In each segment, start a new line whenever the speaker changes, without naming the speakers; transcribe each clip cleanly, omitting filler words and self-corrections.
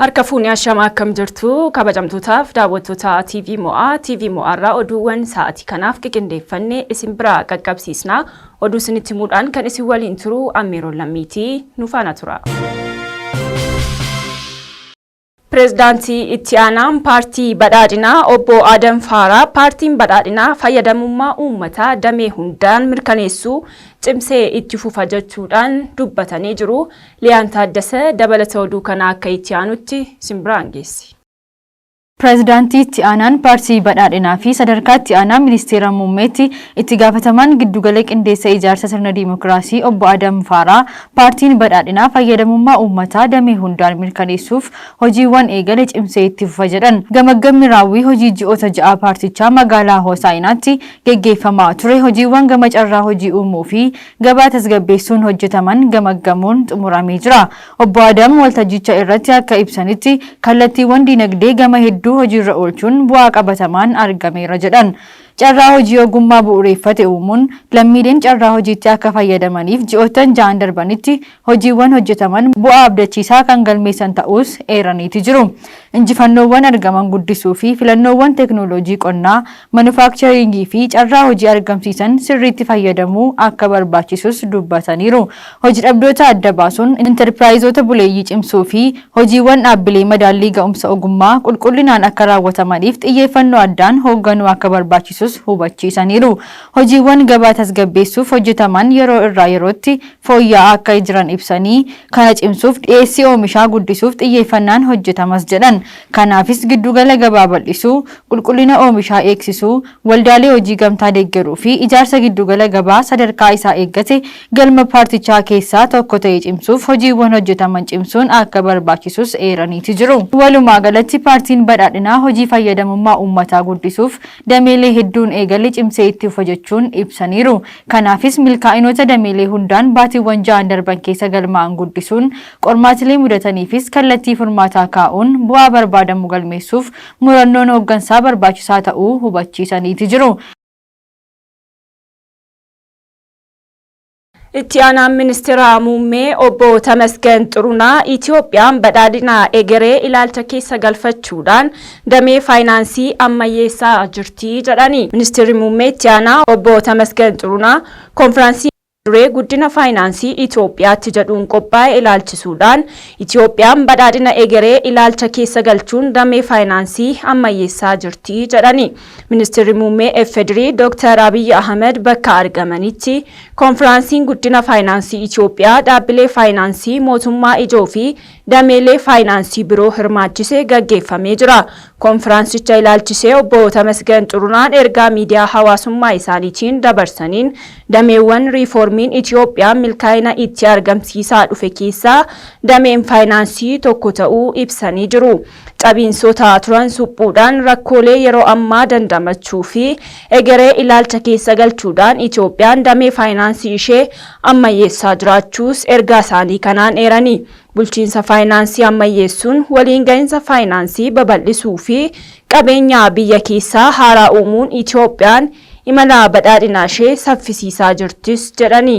Harka fuunee ashamaa, akkam jirtu kabajamtootaaf daawwattoota TV Mo'aa? TV Mo'aarraa oduuwwan sa'aatii kanaaf qiqindeeffanne isin biraa qaqqabsiisna. Oduu isinitti himuudhaan kan isin waliin turu Ammeeroon Lammiitii, nu faana tura. Pireezidaantii itti aanaan paartii badhaadhinaa obbo Adam Faaraa paartiin badhaadhinaa fayyadamummaa uummataa damee hundaan mirkaneessuu cimsee itti fufa jechuudhaan dubbatanii jiru. Liyaan Taaddasee dabalata oduu kanaa akka itti aanutti isin biraan geessi.
Pireezidaantii itti aanaan paartii badhaadhinaa fi sadarkaa itti aanaa ministeera muummeetti itti gaafatamaan giddugala qindeessa ijaarsa sirna diimokiraasii obbo Adam Faaraa paartiin badhaadhinaa fayyadamummaa uummataa damee hundaan mirkaneessuuf hojiiwwan eegale cimsee itti fufa jedhan. Gamaggamni raawwii hojii ji'oota 6 paartichaa magaalaa Hoosaa'inaatti geggeeffamaa ture hojiiwwan gama carraa hojii uumuu fi gabaa tasgabbeessuun hojjetaman gamaggamuun xumuramee jira. Obbo Adam waltajjicha irratti akka ibsanitti, kallattiiwwan diinagdee gama hedduu hojiirra oolchuun bu'aa qabatamaan argameera jedhan. Carraa hojii ogummaa bu'ureeffate uumuun lammiileen carraa hojiitti akka fayyadamaniif ji'oottan ja'an darbanitti hojiiwwan hojjetaman bu'aa abdachiisaa kan galmeessan ta'uus eeraniiti jiru. Injifannoowwan argaman guddisuu fi filannoowwan teeknooloojii qonnaa, manufaakchariingii fi carraa hojii argamsiisan sirriitti fayyadamuu akka barbaachisus dubbataniiru. Hoji dhabdoota adda baasuun intarpiraayizoota buleeyyii cimsuu fi hojiiwwan dhaabbilee madaallii ga'umsa ogummaa qulqullinaan akka raawwatamaniif xiyyeeffannoo addaan hoogganuu akka barbaachisus hubachiisaniiru. Hojiiwwan gabaa tasgabbeessuuf hojjetaman yeroo irraa yerootti fooyya'aa akka jiran ibsanii, kana cimsuuf dhiyeessii oomishaa guddisuuf xiyyeeffannaan hojjetamas jedhan. Kanaafis giddugala gabaa bal'isuu, qulqullina oomishaa eegsisuu, waldaalee hojii gamtaa deeggaruu fi ijaarsa giddugala gabaa sadarkaa isaa eeggate galma paartichaa keessaa tokko ta'e cimsuuf hojiiwwan hojjetaman cimsuun akka barbaachisus eeraniiti jiru. Walumaagalatti paartiin badhaadhinaa hojii fayyadamummaa uummataa guddisuuf dameelee hedduun eegale cimsee itti fufa jechuun ibsaniiru. Kanaafis milkaa'inoota dameelee hundaan baatiiwwan ja'an darban keessa galmaa'an guddisuun, qormaatilee mudataniifis kallattii furmaataa kaa'uun bu'aa barbaadamu galmeessuuf murannoon hooggansaa barbaachisaa ta'uu hubachiisaniiti jiru.
Itti aanaan ministeera muummee obbo Tamasgan Xurunaa Itoophiyaan badhaadhina egeree ilaalcha keessa galfachuudhaan damee faayinaansii ammayyeessaa jirti jedhani. Ministeerri muummee itti aanaa obbo Tamasgan Xurunaa konfiraansii duree guddina faayinaansii Itoophiyaatti jedhuun qophaa'e ilaalchisuudhaan Itoophiyaan badhaadhina egeree ilaalcha keessa galchuun damee faayinaansii ammayyeessaa jirti jedhani. Ministeerri muummee FDRI Dr. Abiyyi Ahmed bakka argamanitti konfiraansiin guddina faayinaansii Itoophiyaa dhaabbilee faayinaansii mootummaa ijoo fi dameelee faayinaansii biroo hirmaachise gaggeeffamee jira. Konfiraansicha ilaalchisee obbo Tamasgan Xurunaan ergaa miidiyaa hawaasummaa isaaniitiin dabarsaniin dameewwan riifoormiin Itoophiyaa milkaa'ina itti argamsiisaa dhufe keessaa dameen faayinaansii tokko ta'uu ibsanii jiru. Cabiinsota turan suphuudhaan rakkoolee yeroo ammaa dandamachuu fi egeree ilaalcha keessa galchuudhaan Itoophiyaan damee faayinaansii ishee ammayyeessaa jiraachuus ergaa isaanii kanaan eerani. Bulchiinsa faayinaansii ammayyeessuun, waliin gahinsa faayinaansii babal'isuu fi qabeenya biyya keessaa haaraa uumuun Itoophiyaan imala badhaadhinaa ishee saffisiisaa jirtis jedhani.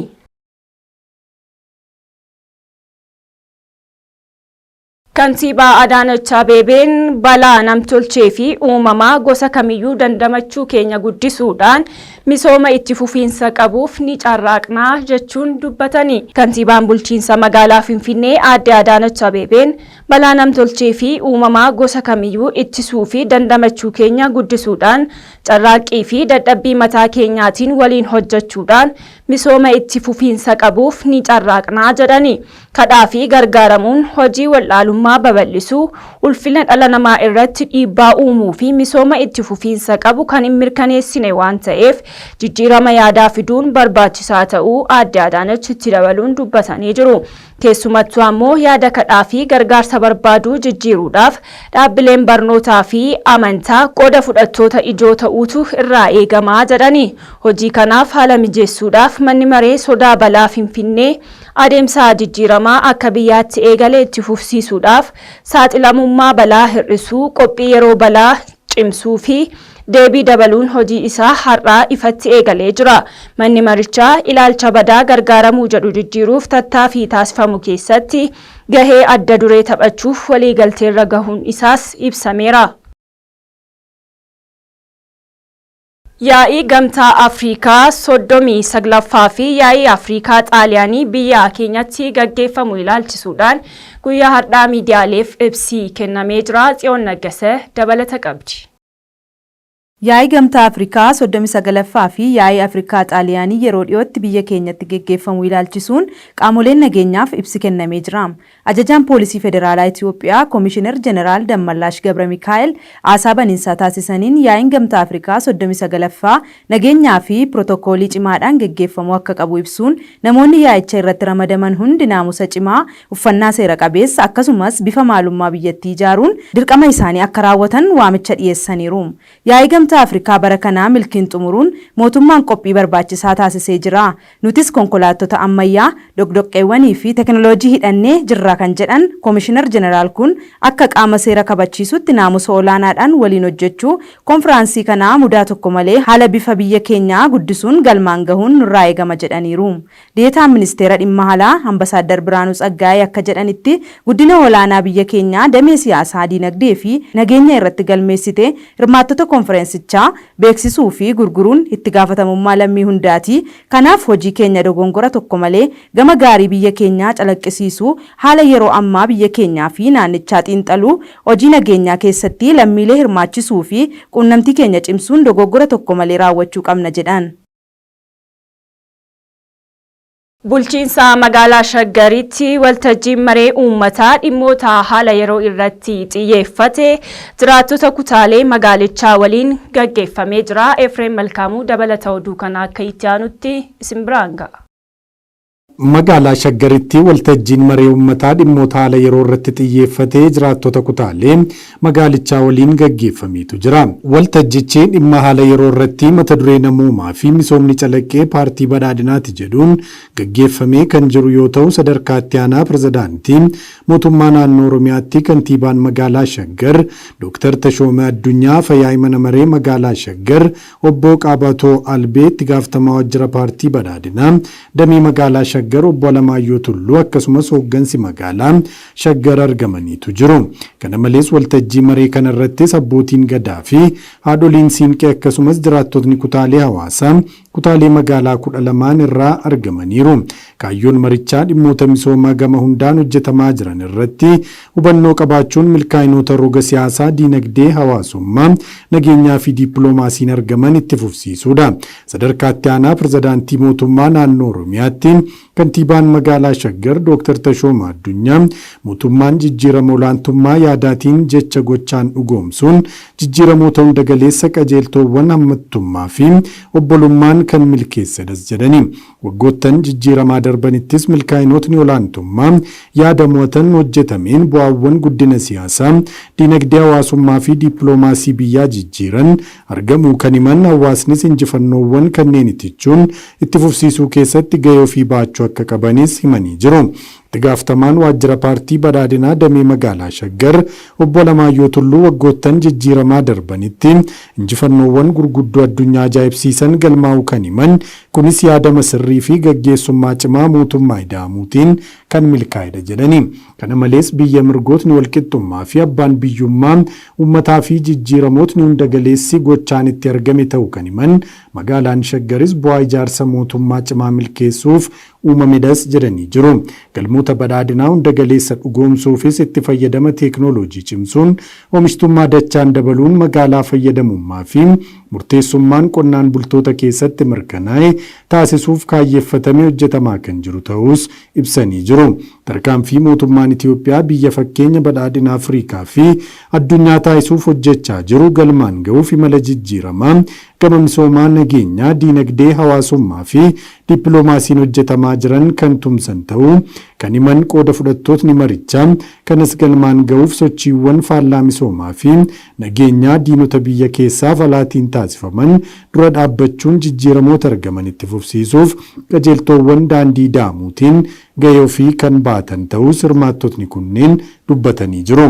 Kantiibaa Adaanach Abeebeen balaa namtolchee fi uumamaa gosa kamiyyuu dandamachuu keenya guddisuudhaan misooma itti fufiinsa qabuuf ni carraaqna jechuun dubbatani. Kantiibaan bulchiinsa magaalaa Finfinnee Aadde Adaanach Abeebeen balaa namtolchee fi uumamaa gosa kamiyyuu ittisuu fi dandamachuu keenya guddisuudhaan carraaqqii fi dadhabbii mataa keenyaatiin waliin hojjechuudhaan misooma itti fufiinsa qabuuf ni carraaqna jedhani. Kadhaa fi gargaaramuun hojii wal'aalummaa babal'isuu, ulfina dhala namaa irratti dhiibbaa uumuu fi misooma itti fufiinsa qabu kan hin mirkaneessine waan ta'eef jijjiirama yaadaa fiduun barbaachisaa ta'uu Aadde Adaanach itti dabaluun dubbatanii jiru. Keessumattuu ammoo yaada kadhaa fi gargaarsa barbaaduu jijjiiruudhaaf dhaabbileen barnootaa fi amantaa qooda fudhattoota ijoo ta'uutu irraa eegama jedhani. Hojii kanaaf haala mijeessuudhaaf Manni Maree Sodaa Balaa Finfinnee adeemsa jijjiiramaa akka biyyaatti eegale itti fufsiisuudhaaf saaxilamummaa balaa hir'isuu, qophii yeroo balaa cimsuu fi deebii dabaluun hojii isaa har'aa ifatti eegalee jira. Manni marichaa ilaalcha badaa gargaaramuu jedhu jijjiiruuf tattaafii taasifamu keessatti gahee adda duree taphachuuf waliigalteerra gahuun isaas ibsameera. Yaa'ii Gamtaa Afriikaa 39ffaa fi Yaa'ii Afriikaa Xaaliyaanii biyya keenyatti gaggeeffamu ilaalchisuudhaan guyyaa har'aa miidiyaaleef ibsi kennamee jira. Tsiyoon Naggasa dabalata qabdi.
Yaa'ii Gamtaa Afrikaa 39ffaa fi Yaa'ii Afrikaa Xaaliyaanii yeroo dhiyootti biyya keenyatti geggeeffamu ilaalchisuun qaamoleen nageenyaaf ibsi kennamee jira. Ajajaan Poolisii Federaalaa Itiyoophiyaa Komishiner Jeneraal Dammallaash Gabramikaa'el haasaa baniinsaa taasisaniin Yaa'iin Gamtaa Afrikaa 39ffaa nageenyaa fi pirotokoolii cimaadhaan geggeeffamuu akka qabu ibsuun namoonni yaa'icha irratti ramadaman hundi naamusa cimaa, uffannaa seera qabeessa akkasumas bifa maalummaa biyyattii ijaaruun dirqama isaanii akka raawwatan waamicha dhiyeessaniiru. Yaa'ii Gamtaa Afrikaa bara kanaa milkiin xumuruun mootummaan qophii barbaachisaa taasisee jira. Nutis konkolaattota ammayyaa, doqdoqqeewwanii fi teknoloojii hidhannee jirra kan jedhan Komishinar Jeneraal kun akka qaama seera kabachiisuutti naamusa olaanaadhaan waliin hojjechuu, konfiraansii kanaa mudaa tokko malee haala bifa biyya keenyaa guddisuun galmaan gahuun nurraa eegama jedhaniiru. Deetaan Ministeera Dhimma Alaa Ambasaaddar Birhaanuu Tsaggaayee akka jedhanitti, guddina olaanaa biyya keenyaa damee siyaasaa, diinagdee fi nageenya irratti galmeessite hirmaattota konfireensichaa beeksisuu fi gurguruun itti gaafatamummaa lammii hundaati. Kanaaf hojii keenya dogongora tokko malee gama gaarii biyya keenyaa calaqqisiisu, haala yeroo ammaa biyya keenyaa fi naannichaa xiinxaluu, hojii nageenyaa keessatti lammiilee hirmaachisuu fi quunnamtii keenya cimsuun dogoggora tokko malee raawwachuu qabna jedhan.
Bulchiinsa Magaalaa Shaggaritti waltajjiin maree uummataa dhimmoota haala yeroo irratti xiyyeeffate jiraattota kutaalee magaalichaa waliin gaggeeffamee jira. Efreem Malkaamuu dabalata oduu kana akka itti aanutti isin biraan ga'a.
Magaalaa Shaggaritti waltajjiin maree uummataa dhimmoota haala yeroo irratti xiyyeeffate jiraattota kutaalee magaalichaa waliin gaggeeffameetu jira. Waltajjichi dhimma haala yeroo irratti mata duree namoomaa fi misoomni calaqqee paartii badhaadhinaati jedhuun gaggeeffamee kan jiru yoo ta'u sadarkaa itti aanaa pirezidaantii mootummaa naannoo Oromiyaatti kantiibaan magaalaa Shaggar Dooktar Tashoomee Addunyaa, Afyaa'ii mana maree magaalaa Shaggar Obbo Qaabatoo Albee, Itti Gaaftamaa Waajjira Paartii Badhaadhinaa Damee Magaalaa Shaggar Obbo Alamaayyoo Tulluu akkasumas hooggansi Magaalaa Shaggar argamaniitu jiru. Kana malees waltajjii maree kana irrattis Abbootiin Gadaa fi Haadholiin Siinqee akkasumas jiraattotni kutaalee hawaasaa kutaalee magaalaa 12n irraa argamaniiru. Kaayyoon marichaa dhimmoota misoomaa gama hundaan hojjetamaa jiran irratti hubannoo qabaachuun milkaa'inoota roga siyaasaa, diinagdee, hawaasummaa, nageenyaa fi dippiloomaasiin argaman itti fufsiisuudha. Sadarkaa Itti Aanaa Pirezidaantii Mootummaa Naannoo Oromiyaatti Kantiibaan Magaalaa Shaggar Dooktar Tashoomaa Addunyaa mootummaan jijjiirama olaantummaa yaadaatiin jecha gochaan dhugoomsuun jijjiiramoota hunda galeessa qajeeltoowwan hammattummaa fi obbolummaan kan milkeessedhas jedhani. Waggoottan jijjiiramaa darbanittis milkaa'inootni olaantummaa yaada mo'atan hojjetameen bu'aawwan guddina siyaasaa, dinagdee hawaasummaa fi dippiloomaasii biyyaa jijjiiran argamuu kan himan hawaasnis injifannoowwan kanneen itichuun itti fufsiisuu keessatti gahee ofii bahachuu akka qabanis himanii jiru. Itti Gaaftamaan Waajjira Paartii Badhaadhinaa Damee Magaalaa Shaggar Obbo Alamaayyoo Tulluu waggoottan jijjiiramaa darbanitti injifannoowwan gurguddoo addunyaa ajaa'ibsiisan galmaa'uu kan himan, kunis yaadama sirrii fi gaggeessummaa cimaa mootummaa ida'amuutiin kan milkaa'edha jedhani. Kana malees biyya mirgootni walqixxummaa fi abbaan biyyummaa uummataa fi jijjiiramootni hunda galeessi gochaan itti argame ta'uu kan himan, Magaalaan Shaggaris bu'aa ijaarsa mootummaa cimaa milkeessuuf uumamedhas jedhanii jiru. Galmoota badhaadhinaa hunda galeessa dhugoomsuufis itti fayyadama teeknooloojii cimsuun oomishtummaa dachaan dabaluun magaalaa fayyadamummaa fi murteessummaan qonnaan bultoota keessatti mirkanaa'e taasisuuf kaayyeffatamee hojjetamaa kan jiru ta'uus ibsanii jiru. jiru. Tarkaanfii mootummaan Itiyoophiyaa biyya fakkeenya badhaadhina Afrikaa fi addunyaa taasisuuf hojjechaa jiru galmaan ga'uuf imala jijjiiramaa gama misoomaa, nageenyaa, diinagdee, hawaasummaa fi dippiloomaasiin hojjetamaa jiran kan tumsan ta'uu kan himan qooda fudhattootni marichaa, kanas galmaan ga'uuf sochiiwwan faallaa misoomaa fi nageenyaa diinota biyya keessaaf alaatiin taasifaman dura dhaabbachuun jijjiiramoota argaman itti fufsiisuuf qajeeltoowwan daandii ida'amuutiin gahee ofii kan bahatan ta'uus hirmaattotni kunneen dubbatanii jiru.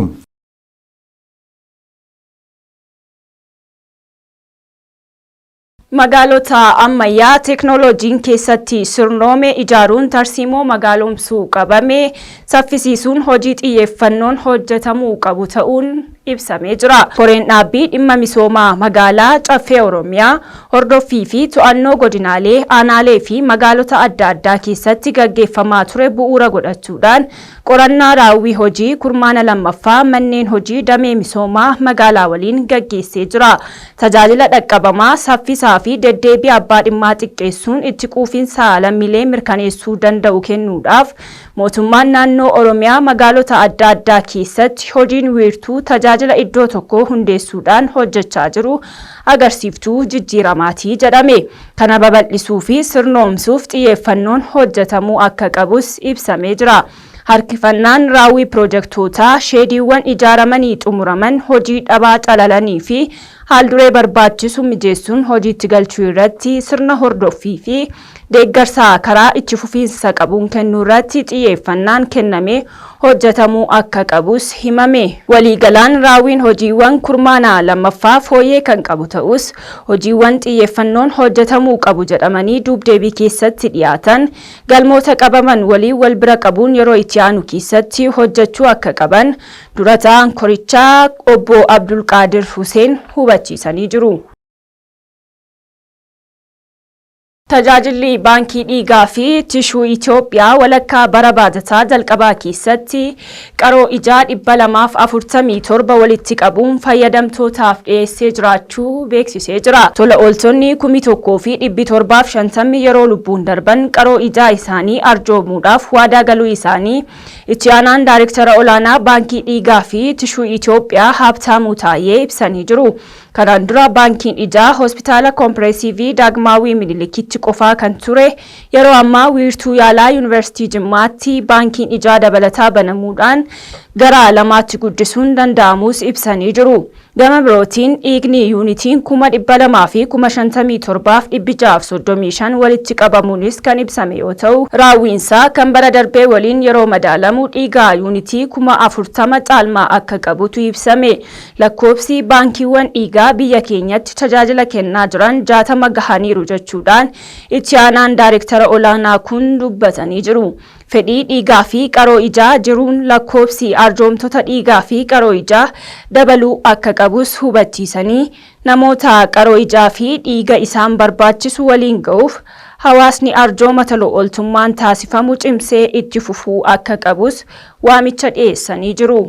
Magaalota ammayyaa teeknooloojiin keessatti sirnoome ijaaruun tarsiimoo magaalomsuu qabame saffisiisuun hojii xiyyeeffannoon hojjetamuu qabu ta'uun ibsamee jira. Koreen dhaabbii dhimma misoomaa magaalaa Caffee Oromiyaa hordoffii fi to'annoo godinaalee, aanaalee fi magaalota adda addaa keessatti gaggeeffamaa ture bu'uura godhachuudhaan qorannaa raawwii hojii kurmaana lammaffaa manneen hojii damee misoomaa magaalaa waliin gaggeessee jira. Tajaajila dhaqqabamaa, saffisaa fi deddeebii abbaa dhimmaa xiqqeessuun itti quufinsa lammiilee mirkaneessuu danda'u kennuudhaaf mootummaan naannoo Oromiyaa magaalota adda addaa keessatti hojiin wiirtuu tajaajila iddoo tokkoo hundeessuudhaan hojjechaa jiru agarsiiftuu jijjiiramaati jedhame. Kana babal'isuu fi sirnoomsuuf xiyyeeffannoon hojjetamuu akka qabus ibsamee jira. Harkifannaan raawwii piroojektootaa, sheediiwwan ijaaramanii xumuraman hojii dhabaa calalanii fi haalduree barbaachisu mijeessuun hojiitti galchuu irratti sirna hordoffii fi deeggarsa karaa itti fufiinsa qabuun kennuu irratti xiyyeeffannaan kennamee hojjetamuu akka qabus himame. Waliigalaan raawwiin hojiiwwan kurmaana lammaffaa fooyyee kan qabu ta'us, hojiiwwan xiyyeeffannoon hojjetamuu qabu jedhamanii duub-deebii keessatti dhiyaatan galmoota qabaman waliin wal bira qabuun yeroo itti aanu keessatti hojjechuu akka qaban dura taa'aan korichaa obbo Abdulqaadir Huseen hubachiisanii jiru. Tajaajilli Baankii Dhiigaa fi Tishuu Itoophiyaa walakkaa bara baajataa jalqabaa keessatti qaroo ijaa 247 walitti qabuun fayyadamtootaaf dhiyeessee jiraachuu beeksisee jira. Tola ooltonni 1750 yeroo lubbuun darban qaroo ijaa isaanii arjoomuudhaaf waadaa galuu isaanii Itti aanaan Daarektara Olaanaa Baankii Dhiigaa fi Tishuu Itoophiyaa Haabtaamuu Taayyee ibsanii jiru. Kanaan dura Baankiin Ijaa Hospitaala Kompireesiivii Daagmaawii Minilikitti qofaa kan ture yeroo ammaa wiirtuu yaalaa Yuunivarsiitii Jimmaatti Baankiin Ijaa dabalataa banamuudhaan gara lamaatti guddisuun danda'amuus ibsanii jiru. Gama birootiin dhiigni yuunitiin 200,000 fi 57,635 walitti qabamuunis kan ibsame yoo ta'u, raawwiinsaa kan bara darbee waliin yeroo madaalamu dhiiga yuunitii 40,000 caalmaa akka qabutu ibsame. Lakkoofsi baankiiwwan dhiigaa biyya keenyatti tajaajila kennaa jiran 60 gahaniiru jechuudhaan itti aanaan daarektara olaanaa kun dubbatanii jiru. Fedhii dhiigaa fi qaroo ijaa jiruun lakkoofsi arjoomtota dhiigaa fi qaroo ijaa dabaluu akka qabus hubachiisanii, namoota qaroo ijaa fi dhiiga isaan barbaachisu waliin ga'uuf hawaasni arjooma tola-ooltummaan taasifamu cimsee itti fufuu akka qabus waamicha dhiyeessanii jiru.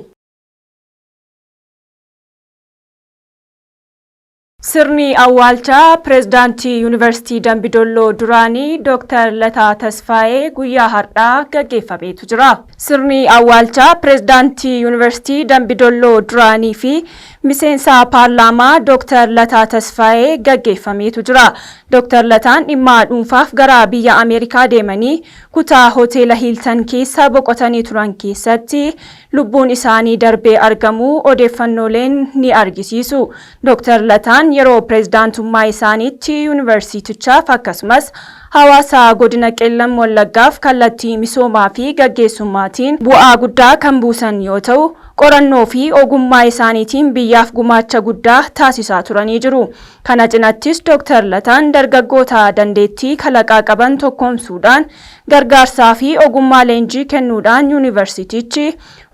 Sirni awwaalchaa Pireezidaantii Yuunivarsiitii Dambi Dolloo duraanii Dooktar Lataa Tasfaayee guyyaa har'aa gaggeeffameetu jira. Sirni awwaalchaa Pireezidaantii Yuunivarsiitii Dambi Dolloo duraanii fi miseensa paarlaamaa Dooktar Lataa Tasfaayee gaggeeffameetu jira. Dooktar Lataan dhimma dhuunfaaf gara biyya Ameerikaa deemanii kutaa hoteela Hiiltan keessa boqotanii turan keessatti lubbuun isaanii darbee argamuu odeeffannooleen ni argisiisu. Dooktar Lataan yeroo pireezidaantummaa isaaniitti yuunivarsiitichaaf akkasumas hawaasa godina Qeellam Wallaggaaf kallattii misoomaa fi gaggeessummaatiin bu'aa guddaa kan buusan yoo ta'u, qorannoo fi ogummaa isaaniitiin biyyaaf gumaacha guddaa taasisaa turanii jiru. Kana cinattis Dooktar Lataan dargaggoota dandeettii kalaqaa qaban tokkoomsuudhaan gargaarsaa fi ogummaa leenjii kennuudhaan yuunivarsiitichi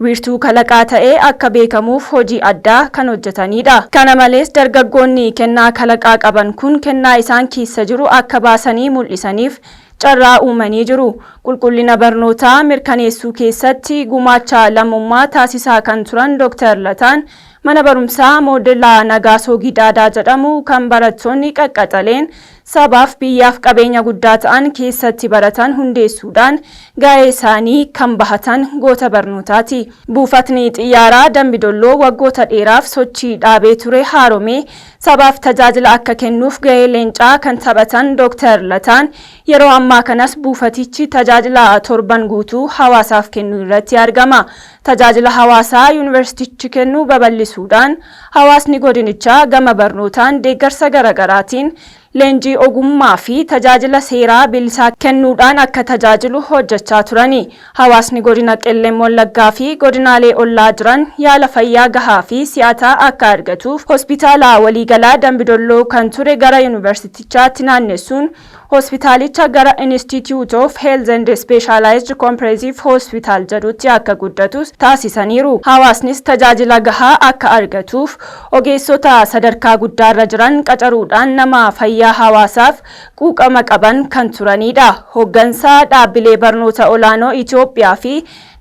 wiirtuu kalaqaa ta'ee akka beekamuuf hojii addaa kan hojjetaniidha. Kana malees dargaggoonni kennaa kalaqaa qaban kun kennaa isaan keessa jiru akka baasanii mul'isaniif carraa uumanii jiru. Qulqullina barnootaa mirkaneessuu keessatti gumaacha lammummaa taasisaa kan turan Dooktar Lataan mana barumsaa Moodela Nagaasoo Gidaadaa jedhamu kan barattoonni qaqqaxaleen sabaaf biyyaaf qabeenya guddaa ta'an keessatti baratan hundeessuudhaan gahee isaanii kan bahatan goota barnootaati. Buufatni xiyyaaraa Dambidolloo waggoota dheeraaf sochii dhaabee ture haaromee sabaaf tajaajila akka kennuuf gahee leencaa kan taphatan Dr. Lataan yeroo ammaa kanas buufatichi tajaajila torban guutuu hawaasaaf kennuu irratti argama. Tajaajila hawaasaa yuunivarsiitichi kennu babal'isuudhaan hawaasni godinichaa gama barnootaan deeggarsa garaagaraatiin leenjii ogummaa fi tajaajila seeraa bilisaa kennuudhaan akka tajaajilu hojjechaa turani. Hawaasni godina Qellem Wallaggaa fi godinaalee ollaa jiran yaala fayyaa gahaa fi si'ataa akka argatuuf hospitaala waliigalaa Dambidolloo kan ture gara yuunivarsiitichaatti naannessuun hospitaalicha gara Institute of Health and Specialized Comprehensive Hospital jedhutti akka guddatus taasisaniiru. Hawaasnis tajaajila gahaa akka argatuuf ogeessota sadarkaa guddaarra jiran qacaruudhaan nama fayyaa hawaasaaf quuqama qaban kan turanidha. Hooggansa dhaabbilee barnoota olaanoo Itoophiyaa fi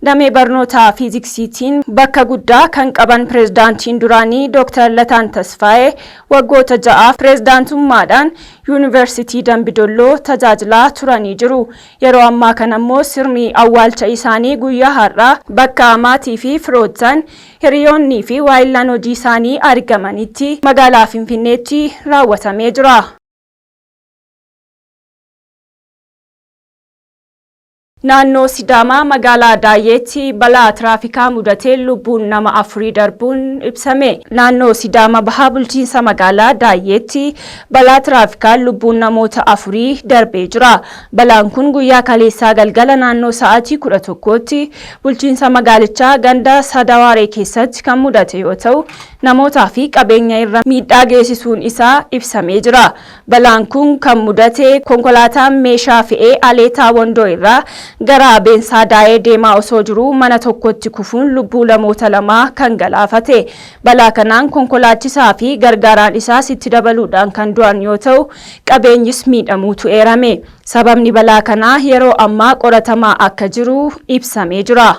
damee barnoota fiiziksiitiin bakka guddaa kan qaban pirezidaantiin duraanii Dr. Lataan Tasfaayee waggoota 6 pirezidaantummaadhaan Yuunivarsiitii Dambidolloo tajaajilaa turanii jiru. Yeroo ammaa kana immoo sirni awwaalcha isaanii guyyaa har'aa bakka maatii fi firoottan, hiriyoonnii fi waayillan hojii isaanii argamanitti magaalaa Finfinneetti raawwatamee jira. Naannoo Sidaamaa magaalaa Daayyeetti balaa tiraafikaa mudateen lubbuun nama afurii darbuun ibsame. Naannoo Sidaama Bahaa bulchiinsa magaalaa Daayyeetti balaa tiraafikaan lubbuun namoota afurii darbee jira. Balaan kun guyyaa kaleessaa galgala naannoo sa'aatii 11tti bulchiinsa magaalichaa ganda Sadawaaree keessatti kan mudate yoo ta'u, namootaa fi qabeenya irra miidhaa geessisuun isaa ibsamee jira. Balaan kun kan mudate konkolaataan meeshaa fe'ee Aleetaa Wondoo irraa gara Beensaa Daayee deemaa osoo jiruu mana tokkotti kufuun lubbuu namoota lamaa kan galaafate. Balaa kanaan konkolaachisaa fi gargaaraan isaas itti dabaluudhaan kan du'an yoo ta'u, qabeenyis miidhamuutu eerame. Sababni balaa kanaa yeroo ammaa qoratamaa akka jiru ibsamee jira.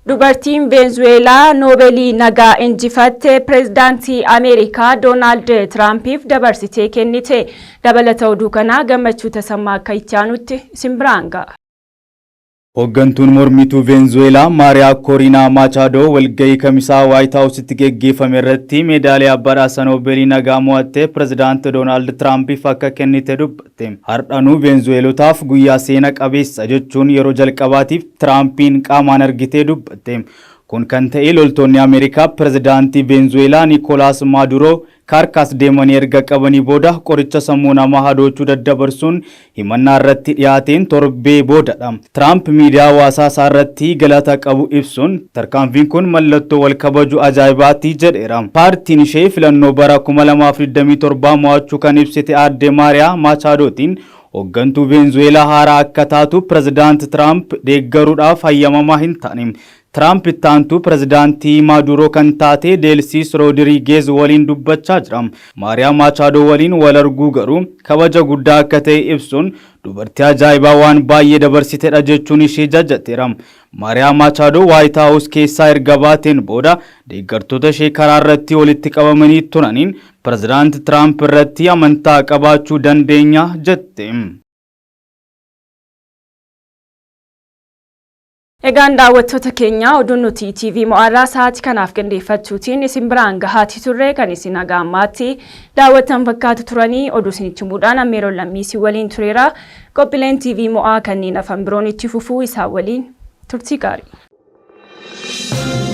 Dubartiin Veenzuweelaa Noobeelii nagaa injifatte pireezidaantii Ameerikaa Doonaald Tiraampiif dabarsitee kennite. Dabalata oduu kanaa Gammachuu Tasammaa akka itti aanutti isin biraan ga'a.
Hooggantuun mormituu Veenzuweelaa Maariyaa Kooriinaa Maachaadoo walgahii Kamisaa Waayit Haawusitti geggeeffame irratti meedaaliyaa badhaasa Noobeelii nagaa mo'attee pireezidaanti Doonaald Tiraampiif akka kennite dubbatte. Har'anuu Veenzuweelotaaf guyyaa seena qabeessa jechuun yeroo jalqabaatiif Tiraampiin qaamaan argitee dubbatte. Kun kan ta'e loltoonni Ameerikaa pireezidaantii Veenzuweelaa Niikoolaas Maaduroo Kaarkaas deemanii erga qabanii booda qoricha sammuu namaa hadoochuu daddabarsuun himannaa irratti dhiyaateen torbee boodadha. Tiraamp miidiyaa hawaasaa isaa irratti galata qabu ibsuun tarkaanfiin kun mallattoo wal kabaju ajaa'ibaati jedheera. Paartiin ishee filannoo bara 2027 mo'achuu kan ibsite aadde Maariyaa Maachaadootiin hooggantuu Veenzuweelaa haaraa akka taatu pireezidaant Tiraamp deeggaruudhaaf hayyamamaa hin taane. Tiraamp itti aantuu pireezidaantii Maaduuroo kan taate Deelsiis Roodirigeez waliin dubbachaa jira. Maariyaa Maachaadoo waliin wal arguu garuu kabaja guddaa akka ta'e ibsuun dubartii ajaa'ibaa waan baay'ee dabarsitedha jechuun ishee jajjateera. Maariyaa Maachaadoo Waayit Haawus keessaa erga baateen booda deeggartoota ishee karaa irratti walitti qabamanii turaniin pireezidaanti Tiraamp irratti amantaa qabaachuu dandeenya jette.
Egaan daawwattoota keenya, oduun nuti TV Mo'aarraa sa'aatii kanaaf qindeeffachuutiin isin biraan gahaatii turre kan isin haga ammaatti daawwattan fakkaatu turanii. Oduu isinitti himuudhaan Ammeeroon Lammiisii waliin tureera. Qophiileen TV Mo'aa kanneen afan biroon itti fufuu isaan waliin turtii gaarii.